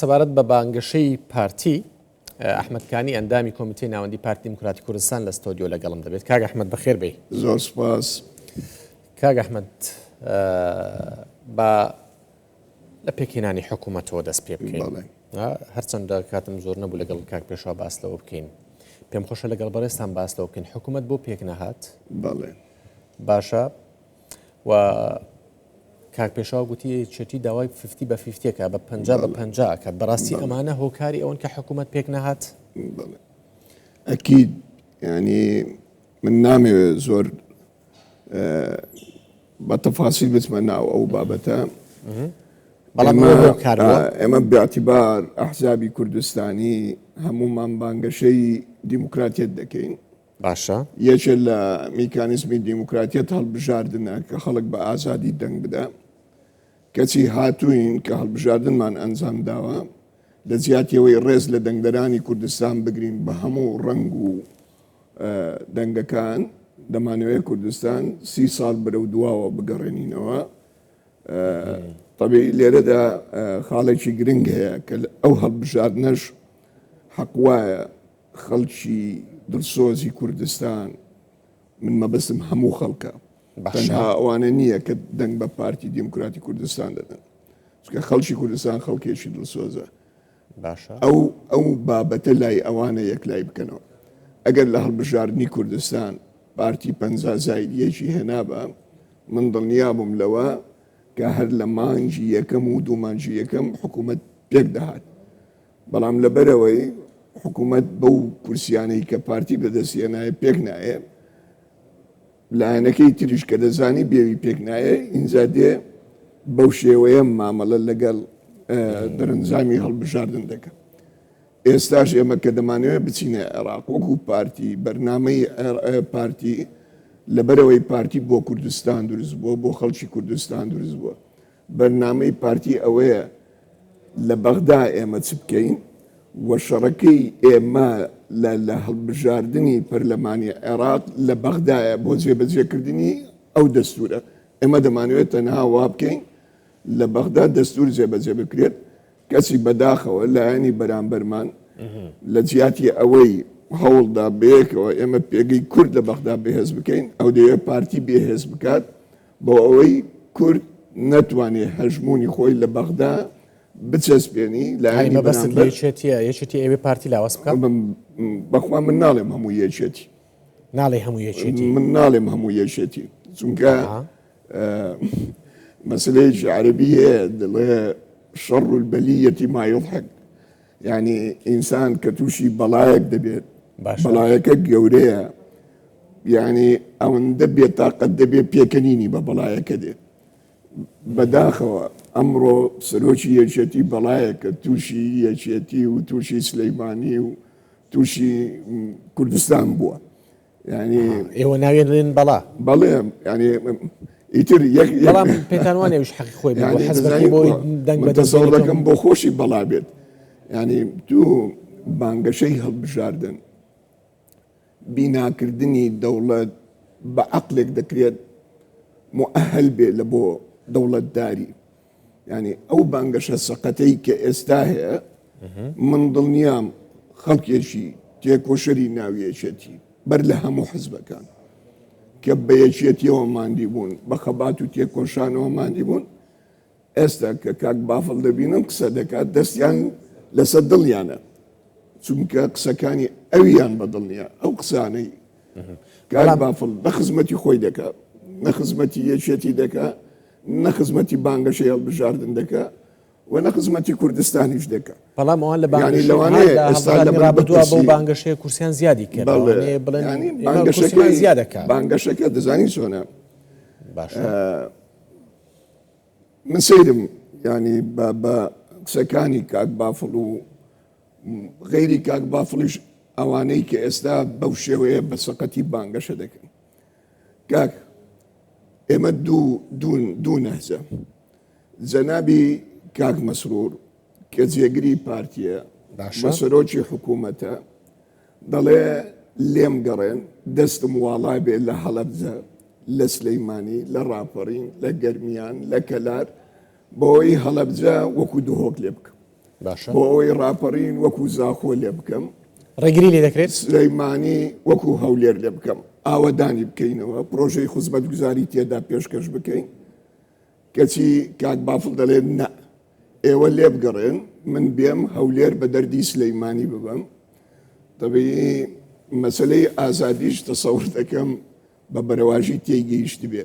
سەبارەت بە بانگەشەی پارتی، ئەحمەد کانی ئەندامی کۆمیتەی ناوەندی پارتی دیموکراتی کوردستان لە ستۆدیۆ لەگەڵم دەبێت. کاک ئەحمەد بەخێر بێی. زۆر سپاس. کاک ئەحمەد با لە پێکهێنانی حکوومەتەوە دەست پێ بکەین. هەرچەندە کاتم زۆر نەبوو لەگەڵ کاک پێشوا باس لەوە بکەین. پێم خۆشە لەگەڵ بەڕێزتان باس لەوە بکەین حکوومەت بۆ پێک نەهات؟ بەڵێ. باشە و کاک پێشەوا گوتی یەکێتی داوای fifty بە fifty ەکە بە 50 بە 50 ئەکات بەڕاستی ئەمانە هۆکاری ئەوەن کە حکوومەت پێک نەهات؟ ئەکید ینی من نامەوێت زۆر بە تەفاسیل بچمە ناو ئەو بابەتە بەڵام ئێمە باعتیبار ئەحزابی کوردستانی هەمومان بانگەشەی دیموکراتیەت دەکەین باشە. یەکێ لە میکانیزمی دیموکراتیەت هەڵبژاردنە کە خەڵک بە ئازادی دەنگ بدا. کەچی هاتووین کە هەڵبژاردنمان ئەنجام داوە لە جیاتی ئەوەی ڕێز لە دەنگدەرانی کوردستان بگرین بە هەموو ڕەنگ و دەنگەکان دەمانەوێت کوردستان سی ساڵ بەرەو دواوە بگەڕێنینەوە. تەبیعی لێرەدا خاڵێکی گرنگ هەیە کە ئەو هەڵبژاردنەش حەق وایە خەڵکی دڵسۆزی کوردستان من مەبەستم هەموو خەڵکە تەنها ئەوانە نییە کە دەنگ بە پارتی دیموکراتی کوردستان دەدەن چونکە خەڵکی کوردستان خەڵکێکی دڵسۆزە باشە ئەو ئەو بابەتە لای ئەوانە یەکلای بکەنەوە ئەگەر لە هەڵبژاردنی کوردستان پارتی پ زاید یەکی هێنابە من دڵنیا بووم لەوە کە هەر لە مانگی یەکەم و دوو مانگی یەکەم حکوومەت پێک دەهات بەڵام لەبەرئەوەی حکوومەت بەو کورسیانەی کە پارتی بەدەستی هێنایە پێک نایە، لایەنەکەی تریش کە دەزانی بێوی پێک نایە، ئینجا دێ بەو شێوەیە مامەڵە لەگەڵ دەرەنجامی هەڵبژاردن دەکەن. ئێستاش ئێمە کە دەمانەوێت بچینە عێراق وەکو پارتی بەرنامەی پارتی لەبەرەوەی پارتی بۆ کوردستان دروست بووە بۆ خەڵکی کوردستان دروست بووە بەرنامەی پارتی ئەوەیە لە بەغدا ئێمە چ بکەین و شەڕەکەی ئێمە لە لە هەڵبژاردنی پەرلەمانی عێراق لە بەغدایە بۆ جێبەجێکردنی ئەو دەستورە. ئێمە دەمانەوێت تەنها وا بکەین لە بەغدا دەستور جێبەجێ بکرێت، کەچی بەداخەوە لایەنی بەرامبەرمان لە جیاتی ئەوەی هەوڵدا بەیەکەوە ئێمە پێگەی کورد لە بەغدا بەهێز بکەین، ئەو دەیەوێت پارتی بێهێز بکات بۆ ئەوەی کورد نەتوانێ هەژموونی خۆی لە بەغدا بچەسپێنی لایەنی مەبەستت لە یەکێتیە یەکێتی ئەوێ پارتی لاواز بکات؟ بەخوا من ناڵێم هەموو یەکێتی ناڵێ هەموو یەکێتی من ناڵێم هەموو یەکێتی چونکە مەسلەیەکی عەربی هەیە دەڵێ شەڕ البەلیەتی ما یضحک یعنی ئینسان کە تووشی بەڵایەک دەبێت بەڵایەکە گەورەیە یعنی ئەوەندە بێتاقەت دەبێت پێکەنینی بە بەڵایەکە دێت بەداخەوە ئەمڕۆ سەرۆکی یەکێتی بەڵایەکە تووشی یەکێتی و تووشی سلەیمانی و تووشی کوردستان بووە یعنی ئێوە ناوێن لێن بەڵا بەڵێ یعنی ئیتر یەک بەڵام پێتان وانە ئەویش حەقی خۆی بێت بۆ حەزبەکەی بۆی دەنگ بە دەست دەکەم بۆ خۆشی بەڵا بێت یعنی تو بانگەشەی هەڵبژاردن بیناکردنی دەوڵەت بە عەقلێک دەکرێت موئەهەل بێ لە بۆ دەوڵەتداری یعنی ئەو بانگەشە سەقەتەی کە ئێستا هەیە من دڵنیام خەڵکێکی تێکۆشەری ناو یەکێتی بەر لە هەموو حزبەکان کە بە یەکێتیەوە ماندی بوون بە خەبات و تێکۆشانەوە ماندی بوون ئێستا کە کاک بافڵ دەبینم قسە دەکات دەستیان لەسەر دڵیانە چونکە قسەکانی ئەویان بەدڵ نییە ئەو قسانەی کاک بافڵ بە خزمەتی خۆی دەکا نە خزمەتی یەکێتی دەکا نە خزمەتی بانگەشەی هەڵبژاردن دەکا و نە خزمەتی کوردستانیش دەکا. بەڵام ئەوان لە بانگەشەی لەوانەیە ئێستا لە ڕابردووە بەو بانگەشەیە کورسیان زیادی کرد لەوانەیە بڵێن بانگەشەکەی زیاد دەکا. بانگەشەکە دەزانی چۆنە؟ باشە. من سەیرم یانی بە بە قسەکانی کاک بافڵ و غەیری کاک بافڵیش ئەوانەی کە ئێستا بەو شێوەیە بە سەقەتی بانگەشە دەکەن. کاک ئێمە دوو دوو دوو نەهجە جەنابی کاک مەسرور کە جێگری پارتیە بە سەرۆکی حکوومەتە دەڵێ لێم گەڕێن دەستم واڵا بێ لە هەڵەبجە لە سلەیمانی لە ڕاپەڕین لە گەرمیان لە کەلار بۆی هەڵەبجە وەکو دهۆک لێ بکەم. باشە. بۆ ئەوەی ڕاپەڕین وەکو زاخۆ لێ بکەم. ڕێگری لێ دەکرێت؟ سلەیمانی وەکو هەولێر لێ بکەم. ئاوەدانی بکەینەوە، پرۆژەی خزمەتگوزاری تێدا پێشکەش بکەین. کەچی کاک بافڵ دەڵێت نا، ئێوە لێبگەڕێن من بێم هەولێر بە دەردی سلەیمانی ببەم. تەبیعی مەسەلەی ئازادیش تەسەور دەکەم بە بەرەواژی تێی گەیشتبێ.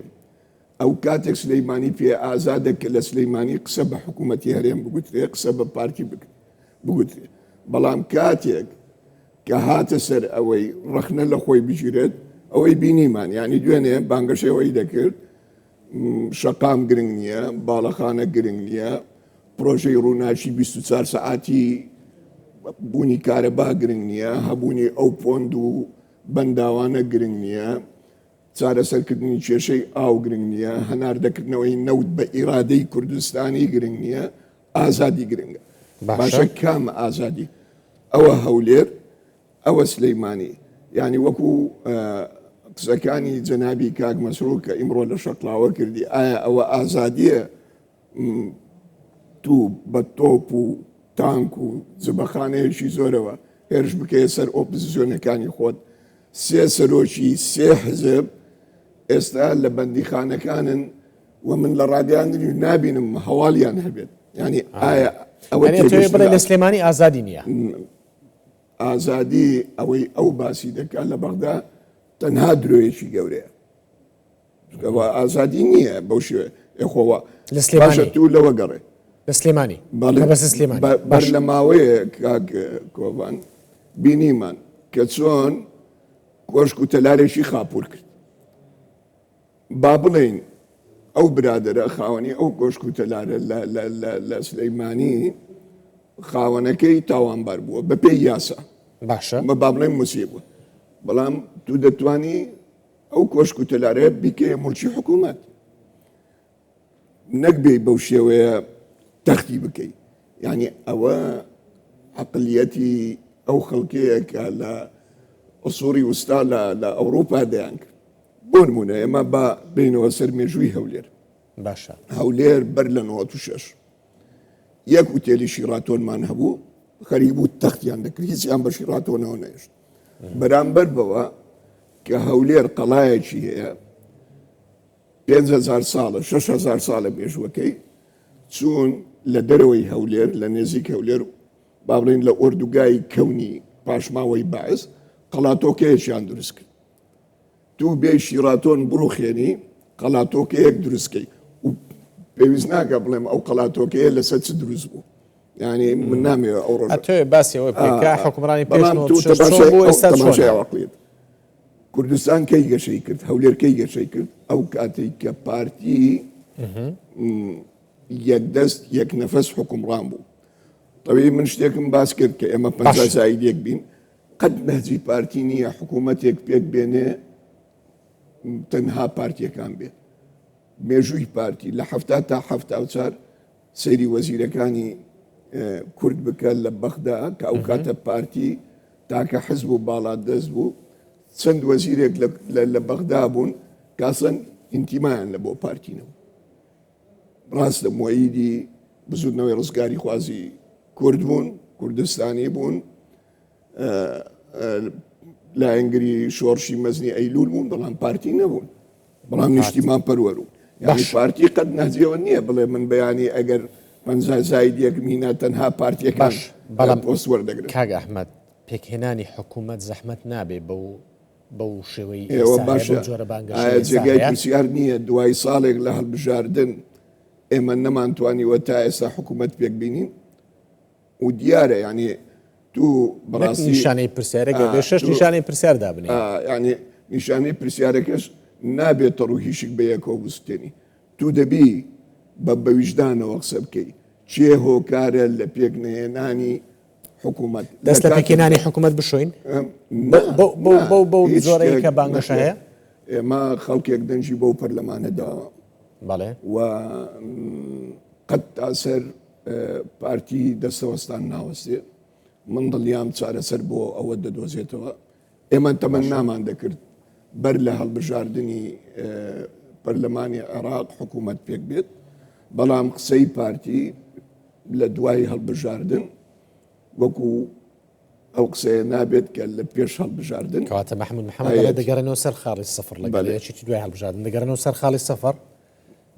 ئەو کاتێک سلەیمانی پێ ئازادە کە لە سلەیمانی قسە بە حکوومەتی هەرێم بگوترێ، قسە بە پارتی بگوترێ. بەڵام کاتێک کە هاتە سەر ئەوەی ڕەخنە لە خۆی بگیرێت، ئەوەی بینیمان، یانی دوێنێ بانگەشەی ئەوەی دەکرد شەقام گرنگ نییە، باڵەخانە گرنگ نییە، پرۆژەی ڕووناکی 24 سەعاتی بوونی کارەبا گرنگ نییە، هەبوونی ئەو پۆند و بەنداوانە گرنگ نییە، چارەسەرکردنی کێشەی ئاو گرنگ نییە، هەناردەکردنەوەی نەوت بە ئیرادەی کوردستانی گرنگ نییە، ئازادی گرنگە. باشە کام ئازادی؟ ئەوە هەولێر، ئەوە سلیمانی. یانی وەکو قسەکانی جەنابی کاک مەسرور کە ئیمڕۆ لە شەقڵاوە کردی، ئایا ئەوە ئازادییە تو بە تۆپ و تانک و جبەخانەیەکی زۆرەوە هێرش بکەیە سەر ئۆپزسیۆنەکانی خۆت؟ سێ سەرۆکی سێ حزب ئێستا لە بەندیخانەکانن و من لە ڕاگەیاندنیش نابینم هەواڵیان هەبێت. یعنی ئایا ئەوە بڵێ لە سلێمانی ئازادی نییە؟ ئازادی ئەوەی ئەو باسی دەکات لە بەغدا تەنها درۆیەکی گەورەیە. ئەوە ئازادی نییە بەو شێوەیە ئێخۆوە لە سلێمانی تو لەوە گەڕێ لە سلێمانی بەڵێ بەس سلێمانی بەر لە ماوەیە کاک کۆڤان بینیمان کە چۆن کۆشک و تەلارێکی خاپور کرد با بڵێین ئەو برادەرە خاوەنی ئەو کۆشک و تەلارە لە سلەیمانی خاوەنەکەی تاوانبار بووە بەپێی یاسا باشە بە با بڵێن موسی بوو بەڵام تو دەتوانی ئەو کۆشک و تەلارەیە بیکەیە موڵکی حکوومەت نەک بێی بەو شێوەیە تەختی بکەی یعنی ئەوە عقلیەتی ئەو خەڵکەیە کە لە ئوسوری وستا لە ئەوروپا دەیان کرد بۆ نمونە ئێمە با بینەوە سەر مێژووی هەولێر باشە هەولێر بەر لە 96 یەک ئوتێلی شیڕاتۆنمان هەبوو خەریک بوو تەختیان دەکرد هیچیان بە شیڕاتۆنەوە نەهێشت بەرامبەر بەوە کە هەولێر قەڵایەکی هەیە 5هزار ساڵە 6هزار ساڵە مێژوەکەی چوون لە دەرەوەی هەولێر لە نێزیک هەولێر با بڵێن لە ئۆردوگای کەونی پاشماوەی بەعس قەڵاتۆکەیەکیان دروست کرد تو بێی شیڕاتۆن بڕوخێنی قەڵاتۆکەیەک دروست کەی و پێویست ناکە بڵێم ئەو قەڵاتۆکەیە لەسەر چ دروست بوو یعنی من نامەوێ ئەو ڕۆژە ئەتۆ باسی ئەوە بکەی کە حکومڕانی پێش بەڵام تو تەماشای بوو ئێستا تەماشای عەقڵیەت کوردستان کەی گەشەی کرد هەولێر کەی گەشەی کرد ئەو کاتێک کە پارتی یەک دەست یەک نەفەس حکومڕان بوو تەوی من شتێکم باس کرد کە ئێمە پەنجا زاید یەک بین قەت نەهجی پارتی نییە حکوومەتێک پێک بێنێ تەنها پارتیەکان بێت مێژووی پارتی لە حەفتا تا 74 سەیری وەزیرەکانی کورد بکە لە بەغدا کە ئەو کاتە پارتی تاکە حزب و باڵا دەست بوو چەند وەزیرێک لە بەغدا بوون کاسن ئینتیمایان لە بۆ پارتی نەبوو ڕاستە موەیدی بزوتنەوەی ڕزگاری خوازی کورد بوون کوردستانی بوون لایەنگری شۆڕشی مەزنی ئەیلول بوون بەڵام پارتی نەبوون بەڵام نیشتیمان پەروەر و یعنی پارتی قەت نەهجیەوە نییە بڵێ من بەیانی ئەگەر پەنجا زاید یەک مینا تەنها پارتیەکان باش بەڵام پۆست وەردەگرن. کاک ئەحمەد پێکهێنانی حکوومەت زەحمەت نابێ بەو بەو شێوەی ئێوە ئێستا هەیە باشە بەو جۆرە بانگەشەی ئایا ئێستا جێگای هەیە؟ پرسیار نییە دوای ساڵێک لە هەڵبژاردن ئێمە نەمانتوانیوە تا ئێستا حکوومەت پێک بینین؟ و دیارە یعنی تو بەڕاستی نیشانەی پرسیارێک بێ شش نیشانەی پرسیار دابنێ یعنی نیشانەی پرسیارەکەش نابێت تەڕ و هیشک بە یەکەوە بسوتێنی تو دەبی بە بەویژدانەوە قسە بکەی چێ هۆکارە لە پێک نەهێنانی حکوومەت دەست لە پێکهێنانی حکوومەت بشۆین بەو جۆرەی کە بانگەشە هەیە ئێمە خەڵکێک دەنگی بەو پەرلەمانە داوە بەڵێ و قەت تا سەر پارتی دەستەوەستان ناوەستێ من دڵنیام چارەسەر بۆ ئەوە دەدۆزێتەوە ئێمە تەمەنامان دەکرد بەر لە هەڵبژاردنی پەرلەمانی عێراق حکوومەت پێک بێت بەڵام قسەی پارتی. لە دوای هەڵبژاردن وەکو ئەو قسەیە نابێت کە لە پێش هەڵبژاردن. کەواتە مەحمود محەمەد دەڵێت دەگەڕێنەوە سەر خاڵی سفر لەگەڵ یەکێتی دوای هەڵبژاردن دەگەڕێنەوە سەر خاڵی سفر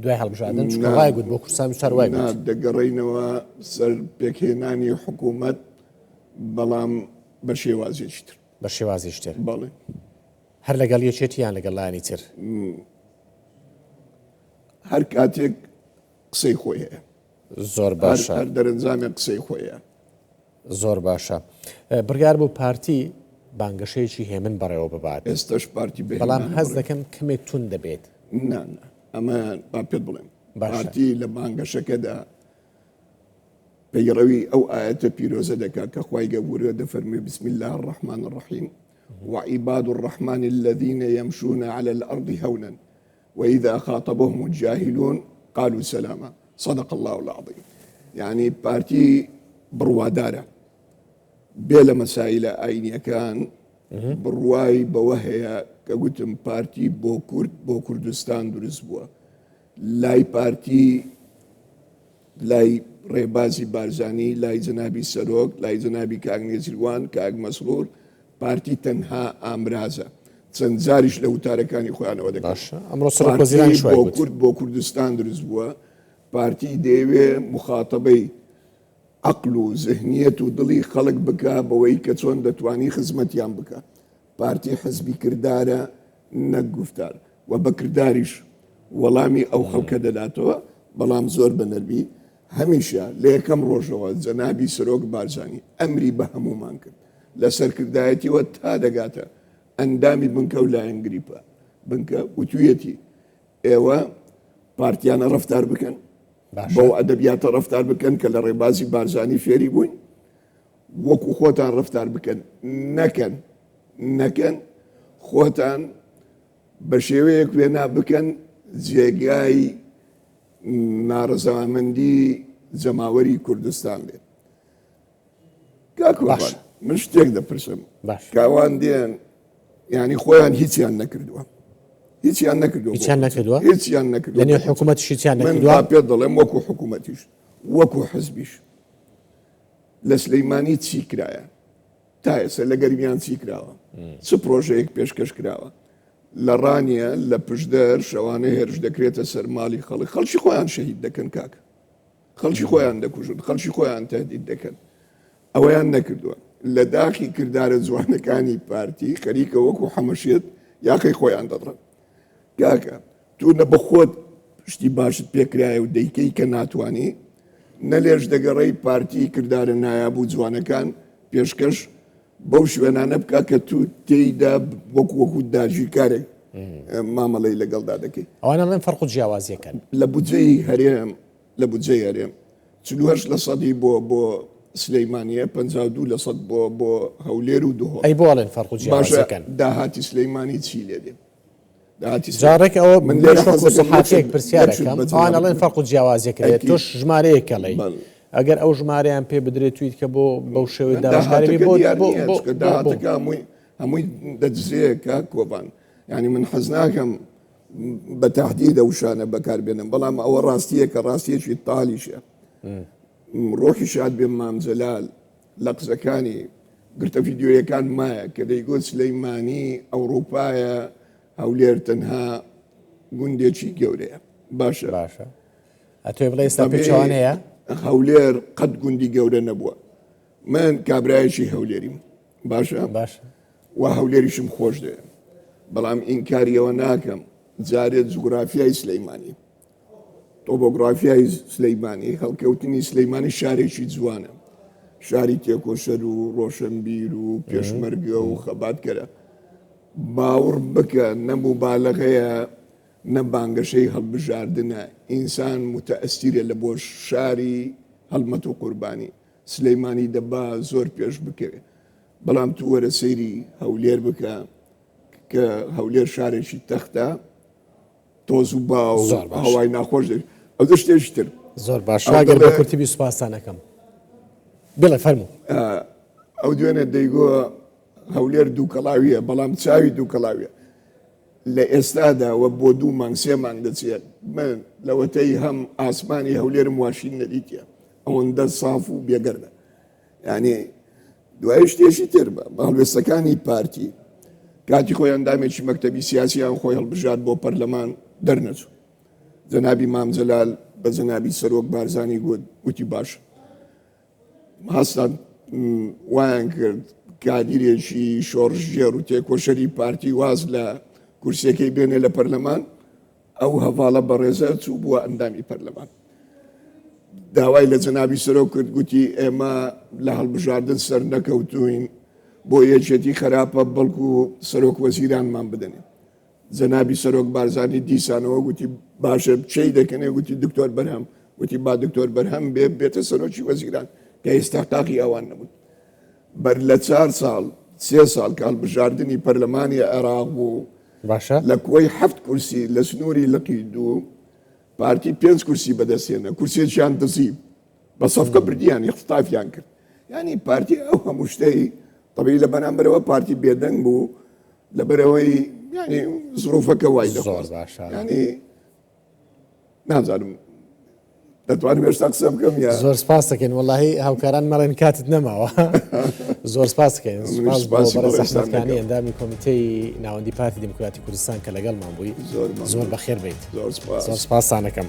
دوای هەڵبژاردن چونکە وای گوت بۆ کوردستان 24 وای گوت. دەگەڕێینەوە سەر پێکهێنانی حکوومەت بەڵام بە شێوازێکی تر. بە شێوازێکی تر. بەڵێ. هەر لەگەڵ یەکێتی یان لەگەڵ لایەنی تر؟ هەر کاتێک قسەی خۆی هەیە. زۆر باشە. هەر دەرەنجامێک قسەی خۆیە. زۆر باشە. بڕیار بوو پارتی بانگەشەیەکی هێمن بەڕێوە ببات. ئێستەش پارتی بە بەڵام هەست دەکەم کەمێک توند دەبێت. نا نا ئەمە با پێت بڵێم. پارتی لە بانگەشەکەدا پەیڕەوی ئەو ئایەتە پیرۆزە دەکات کە خوای گەورە دەفەرموێ بسم الله الرحمن الرحیم وعباد الرحمن الذين يمشون على الأرض هونا وإذا خاطبهم الجاهلون قالوا سلاما صدق اللە العظیم یعنی پارتی بڕوادارە بێ لە مەسایلە ئاینیەکان بڕوای بەوە هەیە کە گوتم پارتی بۆ کورد بۆ کوردستان دروست بووە لای پارتی لای ڕێبازی بارزانی لای جەنابی سەرۆک لای جەنابی کاک نێچیروان کاک مەسرور پارتی تەنها ئامرازە چەند جاریش لە وتارەکانی خۆیانەوە دەکەن. باشە ئەمڕۆ سەرۆک وەزیرانیش وای بۆ گوت. کورد بۆ کوردستان دروست بووە پارتی دەیەوێ مخاتەبەی عەقل و زهنیەت و دڵی خەڵک بکا بەوەی کە چۆن دەتوانی خزمەتیان بکا پارتی حزبی کردارە نەک گوفتار و بە کرداریش وەڵامی ئەو خەڵکە دەداتەوە بەڵام زۆر بە نەرمی هەمیشە لە یەکەم ڕۆژەوە جەنابی سەرۆک بارزانی ئەمری بە هەموومان کرد لە سەرکردایەتیەوە تا دەگاتە ئەندامی بنکە و لایەنگری بنکە وتویەتی ئێوە پارتیانە ڕفتار بکەن بەو ئەدەبیاتە ڕفتار بکەن کە لە ڕێبازی بارزانی فێری بووین وەکو خۆتان ڕفتار بکەن نەکەن نەکەن خۆتان بە شێوەیەک وێنا بکەن جێگای ناڕەزامەندی جەماوەری کوردستان بێت کاک من شتێک دەپرسم کاوان دێن ینی خۆیان هیچیان نەکردووە هیچیان نەکردووە هیچیان نەکردووە هیچیان نەکردووە لەنێو حکوومەت هیچیان نەکردووە پێ دەڵێم وەکو حکوومەتیش وەکو حزبیش لە سلەیمانی چی کرایە تا ئێستا لە گەرمیان چی کراوە چ پرۆژەیەک پێشکەش کراوە لە ڕانیە لە پشدەر شەوانە هێرش دەکرێتە سەر ماڵی خەڵک خەڵکی خۆیان شەهید دەکەن کاکە خەڵکی خۆیان دەکوژن خەڵکی خۆیان تهدید دەکەن ئەوەیان نەکردووە لە داخی کردارە جوانەکانی پارتی خەریکە وەکو حەمەشێت یاخەی خۆیان دەدڕن کاکە تۆ نە بەخۆت شتی باشت پێکرایە و دەیکەی کە ناتوانی نە لێش دەگەڕێی پارتی کردارە نایاب و جوانەکان پێشکەش بەو شوێنانە بکە کە تو تێیدا وەکو وەکو داگیرکارێک مامەڵەی لەگەڵدا دەکەی. ئەوانە ئەڵێن فەرق و جیاوازیەکەن. لە بودجەی هەرێم لە بودجەی هەرێم 48 لە سەدی بۆ بۆ سلەیمانیە 52 لە سەد بۆ بۆ هەولێر و دهۆک. ئەی بۆ ئەڵێن فەرق و باشە جیاوازیەکەن؟ داهاتی سلەیمانی چی لێ دێ؟ داهاتی جا ڕێک ئەوە من من لێرە وەکو حەز دەکەم سەحافیەک پرسیار یەک شت ئەکەم بە ئەوان جەنابت ئەڵێن بڵێم. فەرق و جیاوازیەک هەیە ئەکید. تۆش ژمارەیەک ئەڵێی بەڵێ. ئەگەر ئەو ژمارەیان پێ بدرێت تویت کە بۆ بەو شێوەیە دابەشکاری داهاتەکە بۆ دیار بۆ نییە بۆ چونکە بۆ بۆ داهاتەکە هەمووی هەمووی دەدزرێ کاک کۆبان یعنی من حەز ناکەم بە تهدید ئەو وشانە بەکار بێنم بەڵام ئەوە ڕاستیە کە ڕاستیەکی تالیشە ڕۆحی شاد بێ مام جەلال لە قسەکانی گرتە ڤیدیۆیەکان مایە کە دەیگوت سلەیمانی ئەوروپایە هەولێر تەنها گوندێکی گەورەیە باشە باشە ئەتوێ بڵێ ئێستا پێچەوانەیە هەولێر قەت گوندی گەورە نەبووە من کابرایەکی هەولێریم باشە باشە و هەولێریشم خۆش دەوێ بەڵام ئینکاریەوە ناکەم جارێ جوگرافیای سلەیمانی تۆپۆگرافیای سلەیمانی هەڵکەوتنی سلەیمانی شارێکی جوانە شاری تێکۆشەر و ڕۆشنبیر و پێشمەرگە و خەباتکەرە باوەڕ بکە نە موبالەغەیە نە بانگەشەی هەڵبژاردنە ئینسان متەئەسیرە لە بۆ شاری هەڵمەت و قوربانی سلەیمانی دەبا زۆر پێش بکەوێ بەڵام تو وەرە سەیری هەولێر بکە کە هەولێر شارێکی تەختە تۆز و با و زۆر باش. هەوای ناخۆش دەبێت ئەو شتێکی تر زۆر باش ئەو ئەگەر بە دەڵێ- کورتی بی سوپاستان ئەکەم بڵێ فەرموو ئەو دوێنێ دەیگۆ هەولێر دووکەڵاویە بەڵام چاوی دووکەڵاویە لە ئێستادا وە بۆ دوو مانگ سێ مانگ دەچێت من لەوەتەی هەم ئاسمانی هەولێرم واشین نەدیتە. ئەوەندە ساف و بێگەردە یعنی دوای شتێکی تر بە هەڵوێستەکانی پارتی کاتی خۆی ئەندامێکی مەکتەبی سیاسیان خۆی هەڵبژارد بۆ پەرلەمان دەرنەچوو جەنابی مام جەلال بە جەنابی سەرۆک بارزانی گوت وتی باش هەستان وایان کرد کادیرێکی شۆڕشگێڕ و تێکۆشەری پارتی واز لە کورسیەکەی بێنێ لە پەرلەمان ئەو هەڤاڵە بەڕێزە چوو بووە ئەندامی پەرلەمان داوای لە جەنابی سەرۆک کرد گوتی ئێمە لە هەڵبژاردن سەر نەکەوتوین بۆ یەکێتی خراپە بەڵکو سەرۆک وەزیرانمان بدەنێ جەنابی سەرۆک بارزانی دیسانەوە گوتی باشە چی دەکەنێ گوتی دکتۆر بەرهەم گوتی با دکتۆر بەرهەم بێ بێتە سەرۆکی وەزیران کە ئیستحقاقی ئەوان نەبوون بەر لە چار ساڵ سێ ساڵ کە هەڵبژاردنی پەرلەمانی عێراق بوو باشە لە کۆی حەفت کورسی لە سنووری لقی دوو پارتی پێنج کورسی بەدەستێنە کورسێکیان دزی بە سەفقە بردیان اختطافیان کرد ینی پارتی ئەو هەموو شتەی طبیعی لە بەرامبەرەوە پارتی بێدەنگ بوو لەبەرئەوەی یانی زروفەکە وای زۆر باشە ینی نازانم دەتوانم هێشتا قسە بکەم یا زۆر سپاس دەکەین وەڵاهی هاوکاران مەڵێن کاتت نەماوە زۆر سپاس دەکەین سپاس بۆ بەڕێز ئەحمەد کانی ئەندامی کۆمیتەی ناوەندی پارتی دیموکراتی کوردستان کە لەگەڵمان بووی زۆر زۆر بەخێر بیت زۆر سپاس زۆر سپاستان دەکەم.